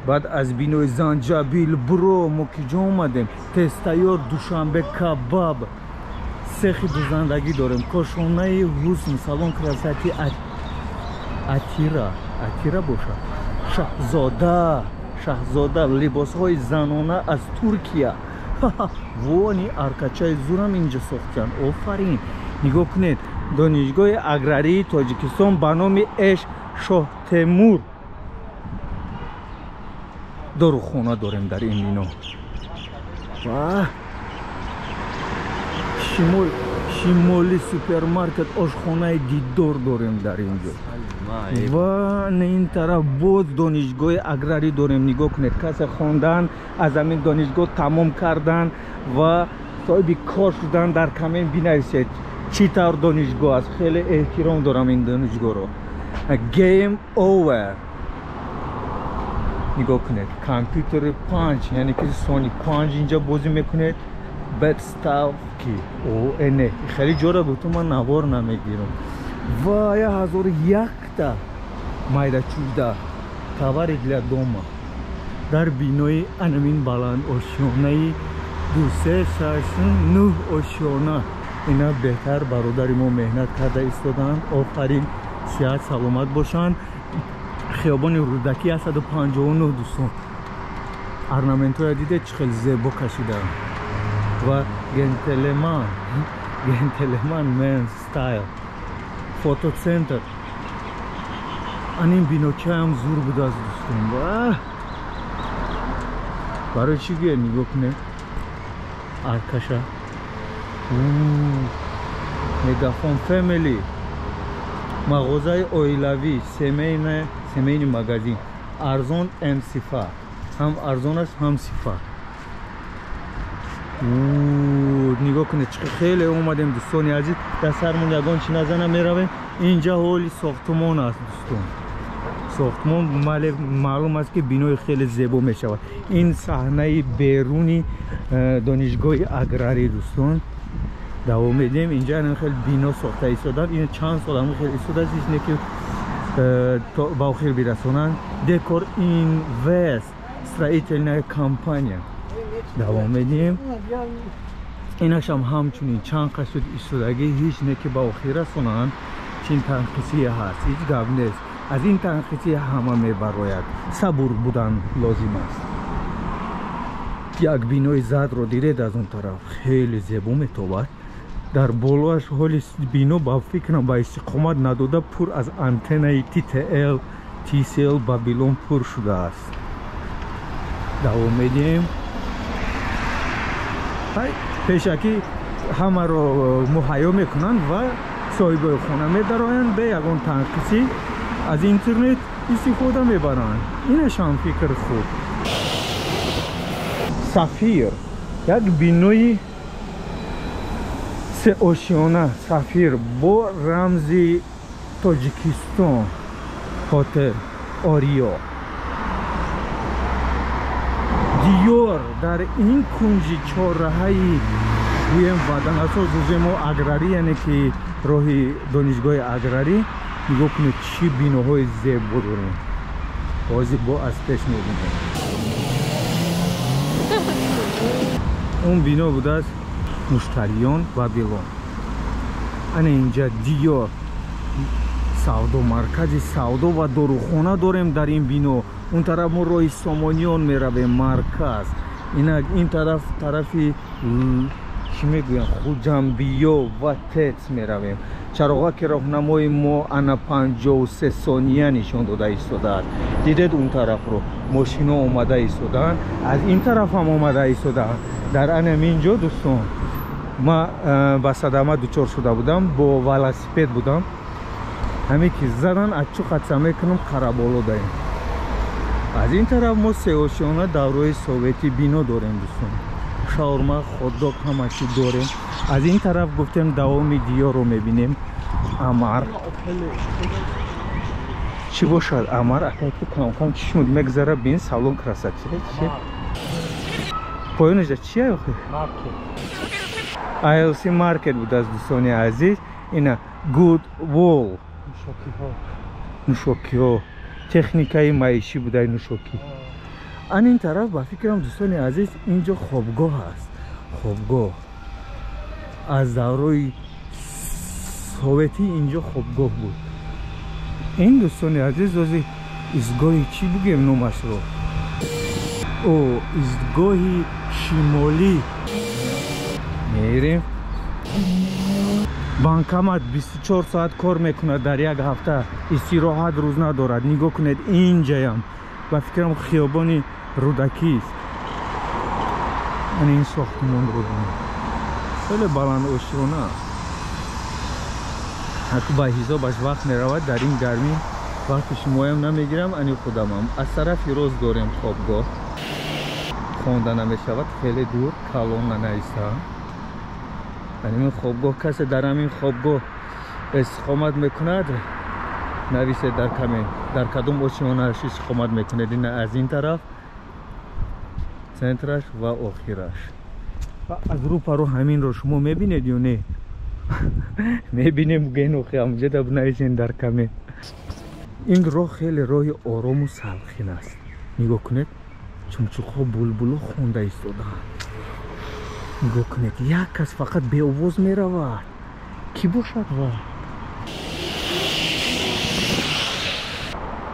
Баъд аз бинои Занҷабил бро мо ки ҷо омадем? Тезтайёр, Душанбе кабаб, сехи дузандагӣ дорем, кошонаи ҳусн, салон красоты Атира, Атира бошад, Шаҳзода, Шаҳзода, либосҳои занона аз Туркия. Вони аркачаи зурам инҷа сохтанд. Офарин. Нигоҳ кунед, Донишгоҳи аграрии Тоҷикистон ба номи Эш Шоҳтемур, дорухона дорем дар ин бино. Ва Шимоли супермаркет, ошхонаи Дидор дорем дар ин ҷо. Ва ин тараф боз донишгоҳи аграрӣ дорем. Нигоҳ кунед, касе хондан, аз ҳамин донишгоҳ тамом кардан ва соҳиби кор шудан, дар коммент бинависед, чӣ тавр донишгоҳ аст. Хеле эҳтиром дорам ин донишгоҳро. Game over. Нигоҳ кунед, компютери панҷ, яъне ки Сони панҷ инҷа бозӣ мекунед. Бедставки о не, хеле ҷора буд, ту ман навор намегирам. Ва 1001-та майдачӯда товары для дома дар бинои анамин баланд ошёнаи ду, се, шаш, нӯҳ ошёна. Ина беҳтар бародари мо меҳнат карда истодаанд. Офарин, сиҳат саломат бошанд. Хиёбони Рӯдакӣ 159, дӯстон, орнаментҳоя дидед, чӣ хеле зебо кашидаанд. Ва Гентелеман, Гентелеман мен стайл, фотоцентр. Анин биночаам зур будааст, дӯстон. Барои чӣ гӯя, нигоҳ кунед аркаша. Мегафон Фэмили, мағозаи оилавӣ, семейный магазин, арзон м сифат, ҳам арзон аст, ҳам сифат. Нигоҳ кунед, чӣ хеле омадем, дӯстони азиз. Дар сармон ягон чи назана, меравем. Инҷа ҳоли сохтмон аст, дӯстон, сохтмон. Маълум аст, ки бинои хеле зебо мешавад. Ин саҳнаи беруни донишгоҳи аграрӣ, дӯстон. Давом медиҳем. Инҷа хеле бино сохта истодаанд. Ин чанд сол ҳам хеле истодааст, ҳеҷ не ки ба охир бирасонанд. Декор Инвест, строительная компания. Давом медиҳем. Инашам ҳамчунин чанд қашуд истодагӣ, ҳеҷ не ки ба охир расонанд. Чин танқисие ҳаст, ҳеҷ гап нест, аз ин танқисӣ ҳама мебарояд, сабур будан лозим аст. Як бинои задро дидед аз он тараф, хеле зебо метобад. Дар болоаш ҳоли бино, ба фикрам, ба истиқомат надода, пур аз антеннаи ТТЛ, ТСЛ, Бабилон пур шудааст. Давом медиҳем. Пешакӣ ҳамаро муҳайё мекунанд ва соҳибои хона медароянд, бе ягон танқисӣ аз интернет истифода мебаранд. Инашам фикр хуб. Сафир, як бинои сеошёна, Сафир бо рамзи Тоҷикистон, хотел Ориё, Диёр. Дар ин кунҷи чорраҳаи, гӯем, ваданасоз рӯзе мо аграрӣ, яъне ки роҳи донишгоҳи аграрӣ. Нигоҳ кунед, чӣ биноҳои зебо дорем. Ҳозир бо аз пеш мебинем. Он бино будааст Муштариён, Вавилон. Ана инҷа Диёр, савдо, маркази савдо ва дорухона дорем дар ин бино. Он тараф мо роҳи Сомониён меравем, марказ. Инак ин тараф, тарафи чӣ мегӯям, Хуҷамбиё ва ТЭЦ меравем. Чароғаки роҳнамои мо ана 53 сония нишон дода истодааст. Дидед, он тарафро мошино омада истодаанд, аз ин тараф ҳам омада истодаанд. Дар анамин ҷо, дӯстон, ма ба садама дучор шуда будам, бо велосипед будам. Ҳамин ки задан, аз чӯ хатса мекунам, қараболо даем. Аз ин тараф мо сеошёна даврои советӣ бино дорем, дӯстон, шаурма, хотдог, ҳама чӣ дорем. Аз ин тараф гуфтем, давоми Диёрро мебинем. Амар чӣ бошад? Амар акайку камкам чишмуд мегзара. Бин, салон красоты чи поёнажа чия охи? ILC маркет будааст, дӯстони азиз. Ина Good Wall, нӯшокиҳо, техникаи маишӣ будай, нӯшокӣ. Ан ин тараф ба фикрам дӯстони азиз инҷо хобгоҳ аст. Хобгоҳ аз даврои советӣ инҷо хобгоҳ буд. Ин дӯстони азиз ози истгоҳи чӣ бугем номашро? О, истгоҳи шимолӣ. Мерем. Банкомат 24 соат кор мекунад дар як ҳафта, истироҳат рӯз надорад. Нигоҳ кунед инҷаям ба фикрам хиёбони Рӯдакист. Ана ин сохтмонро бинед, хеле баландошёна аст. Ҳатто ба ҳисобаш вақт меравад. Дар ин гармӣ вақти шумоям намегирам, ани худамам. Аз тарафи рост дорем хобгоҳ, хонда намешавад, хеле дур, калон нанаиста. Ҳамин хобгоҳ, касе дар ҳамин хобгоҳ истиқомат мекунад, нависед дар коммент дар кадом ошёнааш истиқомат мекунед. Ин аз ин тараф центраш ва охираш. Аз рӯпарӯ ҳаминро шумо мебинед ё не? Мебинем генохи ҳамҷода бинависен дар коммент. Ин роҳ хеле роҳи орому салқин аст. Нигоҳ кунед, чумчуқҳо, булбуло хонда истодаанд. Нигоҳ кунед, як кас фақат беовоз меравад. Кӣ бошад ва?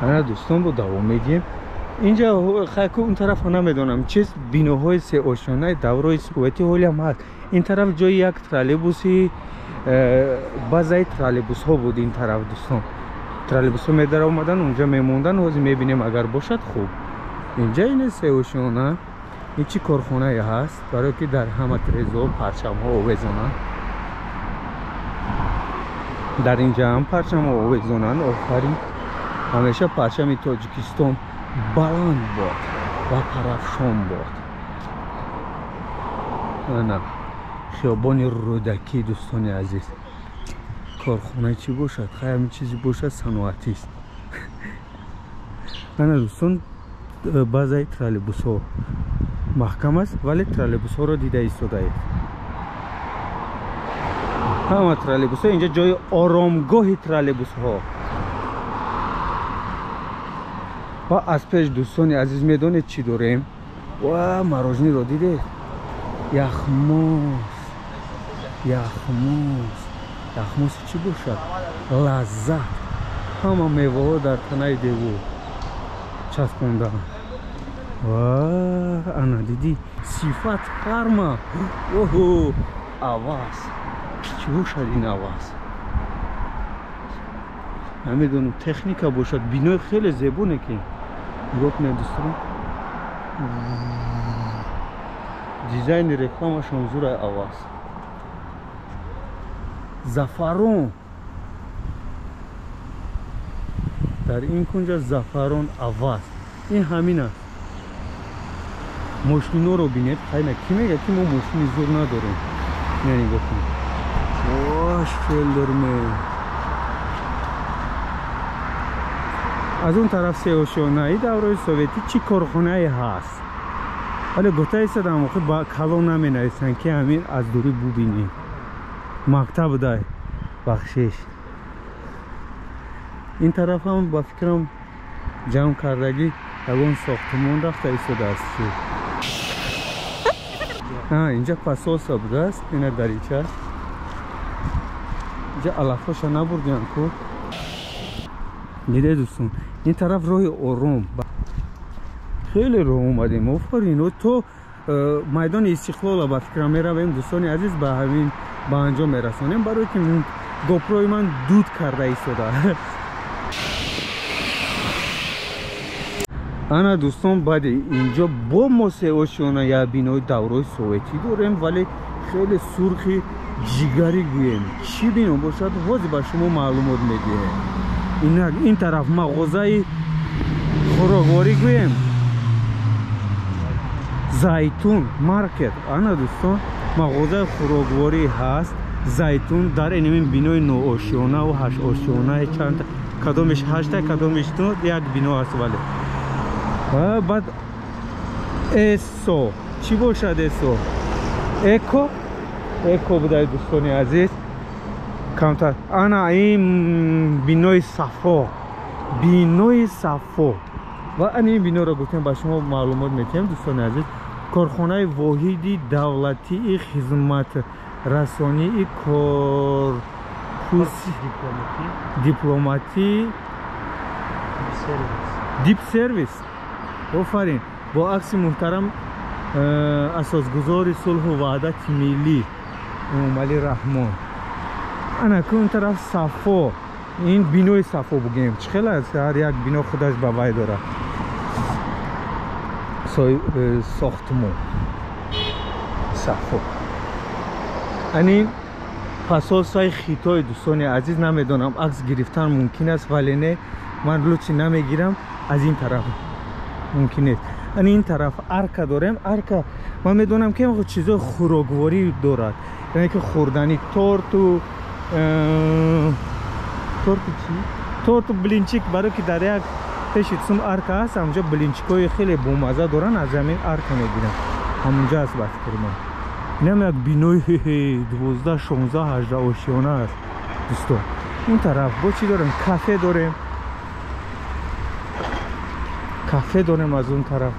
Ана дӯстон, бо давом медиҳем. Инҷа хайку он тараф намедонам чиз, биноҳои сеошёнаи даврои советӣ ҳолиам ҳаст. Ин тараф ҷои як троллейбуси, базаи троллейбусҳо буд. Ин тараф дӯстон троллейбусҳо медаромадан, унҷа мемондан. Ҳозир мебинем агар бошад хуб. Инҷа ин сеошёна, ин чӣ корхонае ҳаст, барое ки дар ҳама трезо парчамҳо овезонанд. Дар инҷа ҳам парчамҳо овезонанд. Офарин, ҳамеша парчами Тоҷикистон баланд бод ва парафшон бод. Ана хиёбони Рӯдакӣ дӯстони азиз. Корхонаи чӣ бошад? Хай ҳамин чизе бошад, саноатист. Ана дӯстон, баъзаи троллейбусҳо маҳкам аст, вале троллейбусҳоро дида истодаед. Ҳама троллейбусҳо инҷа ҷои оромгоҳи троллейбусҳо. Ва аз пеш дӯстони азиз медонед чӣ дорем? Ва морожениро дидед? Яхмоз, яхмоз, яхмози чӣ бошад? Лаззат. Ҳама меваҳо дар танаи девор часпондаанд. Ва ана дидӣ, сифат фарма. Оҳо, аваз чӣ бошад ин аваз? Намедонам, техника бошад. Бинои хеле зебо неки. Нигоҳ кунед дӯстон, дизайни рекламашон зурай аваз. Зафарон дар ин кунҷа, зафарон аваз. Ин ҳамин аст. Мошиноро бинед. Хайна кӣ мегӯяд ки мо мошини зур надорем? Не, нигоҳ кунед. Ош фелдермен. Аз он тараф сеошёнаи даврои советӣ чӣ корхонае ҳаст, вале гуфта истодам охир ба калон наменависанд ки ҳамин аз дурӣ бубинӣ. Мактаб дай бахшиш. Ин тараф ҳам ба фикрам ҷамъ кардагӣ ягон сохтумон рафта истодааст. Чӣ инҷа пасоса будааст, ина дарича. Инҷа алафҳоша набурдиям ку. Диде дӯстон, ин тараф роҳи ором. Хеле роҳ омадем. Офарин, то майдони Истиқлола ба фикрам меравем дӯстони азиз, ба ҳамин ба анҷом мерасонем, барое ки гопрои ман дуд карда истода. Ана дӯстон, баъди инҷо бо мо сеошёна як бинои даврои советӣ дорем, вале хеле сурхи ҷигарӣ гӯем. Чӣ бино бошад, ҳозир ба шумо маълумот медиҳем. Инак ин тараф мағозаи хӯрокворӣ гӯем, Зайтун маркет. Ана дӯстон, мағозаи хӯрокворӣ ҳаст Зайтун. Дар инамин бинои ноошёнаву ҳаштошёнаи чанд, кадомеш ҳашта, кадомеш ду, як бино аст. Вале баъд эсо чӣ бошад? Эсо эко, эко будай дӯстони азиз. Камтар ана ин бинои Сафо, бинои Сафо. Ва ани ин биноро гуфтем ба шумо маълумот метиҳем дӯстони азиз. Корхонаи воҳиди давлатии хизматрасонии корпуси дипломатӣ дипсервис. Офарин. Бо акси муҳтарам асосгузори сулҳу ваҳдати миллӣ Эмомалӣ Раҳмон. Ана ки он тараф Сафо, ин бинои Сафо бугем. Чӣ хел аст? Ҳар як бино худаш ба вай дорад сохтмон. Сафо. Ани посольствои Хитой дӯстони азиз, намедонам акс гирифтан мумкин аст, вале не, ман лучи намегирам. Аз ин тараф мумкин нест. Ани ин тараф арка дорем. Арка ман медонам ки чизои хӯрокворӣ дорад, яъне ки хӯрдани торту торту чӣ? Торту блинчик, барои ки дар як пеши сум арка ҳаст, ҳамунҷо блинчикҳои хеле бомазза доранд, аз ҳамин арка мегирам. Ҳамунҷо аст ба фикри ман. Инам як бинои 12, 16, 18 ошиёна аст дӯстон. Он тараф бо чӣ дорем? Кафе дорем. Кафе дорем аз он тараф.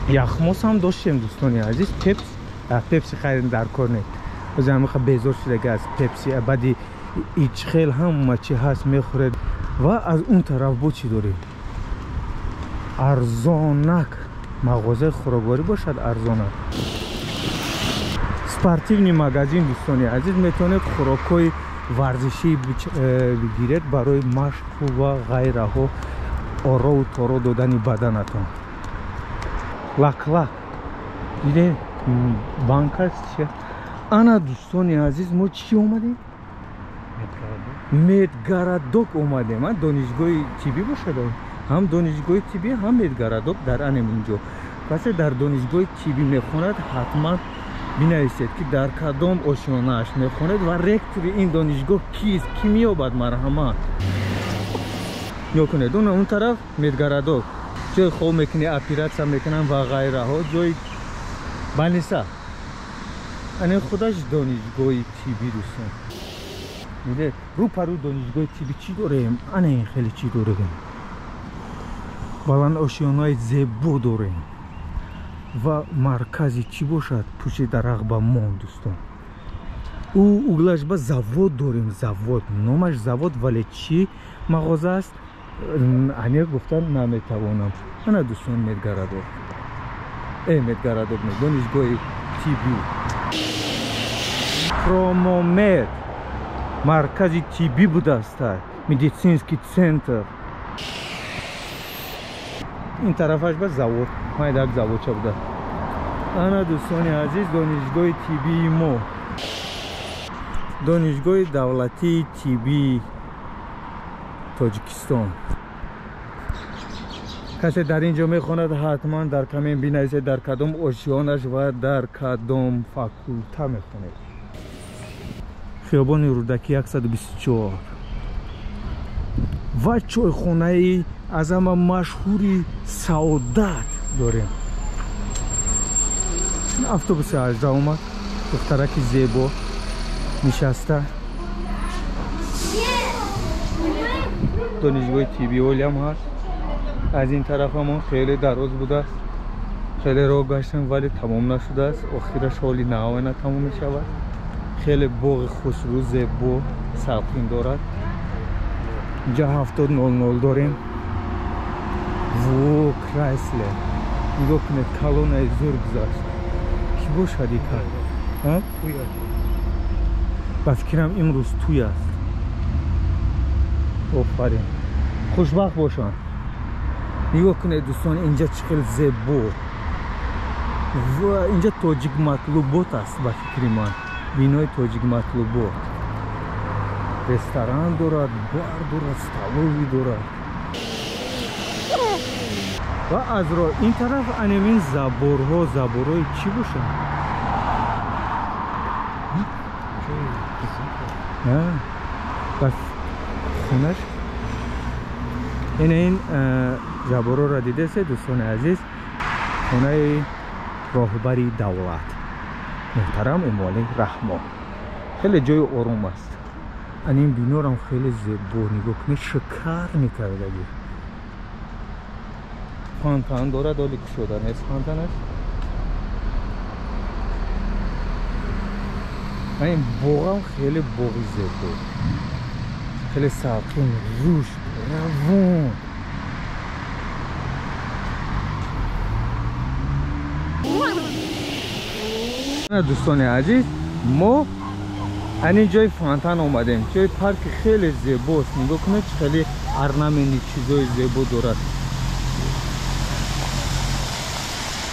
Яхмос ҳам доштем дӯстони азиз. Пепси, пепси хайр дар кор нест. Боз ҳамиха безор шудага аз пепси. Баъди ичхел ҳама чӣ ҳаст мехӯред. Ва аз он тараф бо чӣ дорем? Арзонак. Мағозаи хӯрокворӣ бошад арзонак. Спортивный магазин дӯстони азиз, метавонед хӯрокҳои варзишӣ бигиред барои машқу ва ғайраҳо, орову торо додани баданатон. Лак-лак. Диде банк аст чи? Ана дӯстони азиз, мо чӣ омадем? Медгородок омадем. Донишгоҳи тиббӣ бошад, ҳам донишгоҳи тиббӣ, ҳам медгородок дар анем инҷо. Касе дар донишгоҳи тиббӣ мехонад, ҳатман бинависед ки дар кадом ошёнааш мехонед ва ректори ин донишгоҳ кист, ки меёбад марҳамат. Нигоҳ кунед, он тараф медгородок, ҷои хоб мекунӣ, оператсия мекунанд ва ғайраҳо, ҷои больница. Ани худаш донишгоҳи тиббӣ дӯстон. Дидед, рӯпарӯ донишгоҳи тиббӣ чӣ дорем? Ана ин хеле чӣ дорем? Баланд ошёнаи зебо дорем. Ва маркази чӣ бошад? Пушти дарахт ба мон дӯстон. Ӯ углаш ба завод дорем, завод. Номаш завод, вале чӣ мағоза аст? Аниқ гуфтан наметавонам. Ана дӯстон медгородок. Медгородок не, донишгоҳи тиббӣ. Промомед, маркази тиббӣ будааст, медицинский центр. Ин тарафаш ба завод, майдак заводча буда. Ана дӯстони азиз, донишгоҳи тиббии мо, донишгоҳи давлатии тиббии Тоҷикистон. Касе дар ин ҷо мехонад, ҳатман дар камин бинависед дар кадом ошёнаш ва дар кадом факулта мехонед. Хиёбони Рӯдакӣ 124 ва чойхонаи аз ҳама машҳури Саодат дорем. Автобуси 18 омад, духтараки зебо нишаста. Донишгоҳи тиббӣ олиам ҳаст. Аз ин тарафамон хеле дароз будааст, хеле роҳ гаштем, вале тамом нашудааст. Охираш ҳоли наояна тамом мешавад. Хеле боғи хушрӯ, зебо, салқин дорад. Инҷа 7000 дорем. Во, Крайслер. Нигоҳ кунед, колоннаи зур гузашт. Кӣ бошад ин кар? Ба фикрам имрӯз тӯй аст. Офарин, хушбахт бошанд. Нигоҳ кунед дӯстон, инҷа чӣ хел зебо. Инҷа тоҷик матлубот аст ба фикри ман. Бинои тоҷик матлубот. Ресторан дорад, бар дорад, столовый дорад. Ва аз роҳ ин тараф анемин заборҳо, заборҳои чӣ бошанд? Ба хонаш ин заборҳоро дидесе дӯстони азиз, хонаи роҳбари давлат муҳтарам Эмомалӣ Раҳмон. Хеле ҷои ором аст. Ан ин бинорам хеле зебо, нигоҳ кунед, шикар мекардагӣ. фонтан дорад, оли кушода нест фонтанаш. Ин боғам хеле боғи зебо, хеле салқин, рушд, равон. Дӯстони азиз, мо ани ҷои фонтан омадем. Ҷои парки хеле зебост. Нигоҳ кунед, чӣ хеле орнаменти чизои зебо дорад.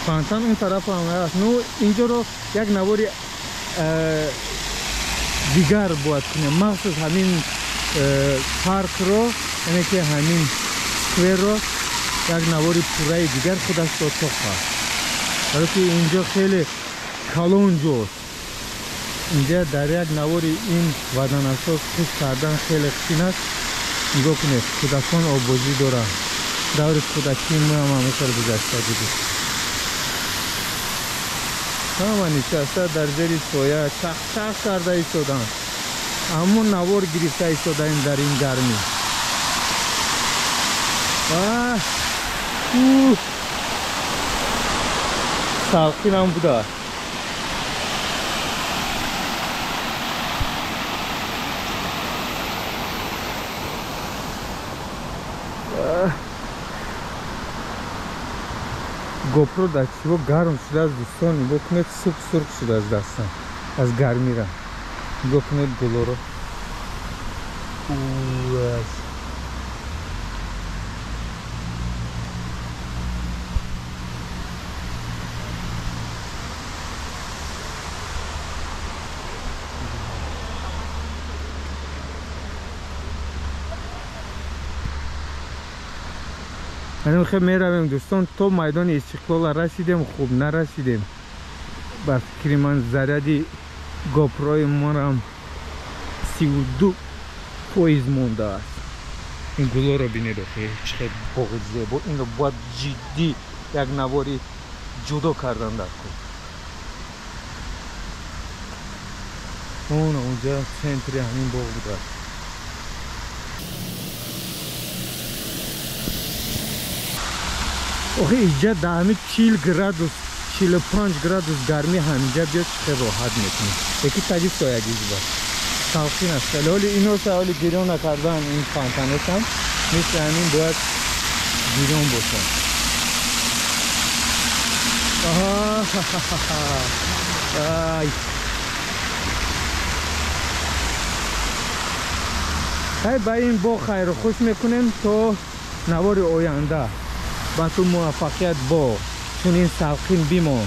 Фонтан он тараф ҳам аст. Ну инҷоро як навори дигар бояд кунем. Махсус ҳамин паркро, яъне ки ҳамин скверро як навори пурраи дигар худаш сохта. Барои ки инҷо хеле калон ҷост. Инҷа дар як навори ин ваданасоз хуш кардан хеле қин аст. Нигоҳ кунед, кӯдакон оббозӣ доранд. Даври кӯдакии мо ҳам ҳамин гузашта буд. Ҳама нишаста дар зери соя чах-чах карда истоданд. Аммо навор гирифта истодаем дар ин гармӣ. Салқинам буда. GoPro дар чиво гарм шудааст, дӯстон. Нигоҳ кунед, сурх сурх шудааст дастам аз гармира. Нигоҳ кунед гулоро. Хе меравем, дӯстон, то майдони Истиқлола расидем. Хуб нарасидем. Ба фикри ман заряди GoPro-и монам 32% мондааст. Ин гулоро бинед, охи чӣ хел боғи зебо. Инро бояд ҷиддӣ як навори ҷудо кардан дар кор. Он онҷа центри ҳамин боғ будааст. Охи инҷа дар ҳамин 40 градус, 45 градус гармӣ ҳаминҷа биёд чӣ хел роҳат мекунӣ. Яки таги соягиз ба салқин аст. Хеле ҳоли иноса ҳоли гирён накардан ин фонтанотам мисли ҳамин бояд гирён бошад. Ай хай, ба ин боғ хайру хуш мекунем то навори оянда. Ба ту муваффақият бо чунин салқин бимон.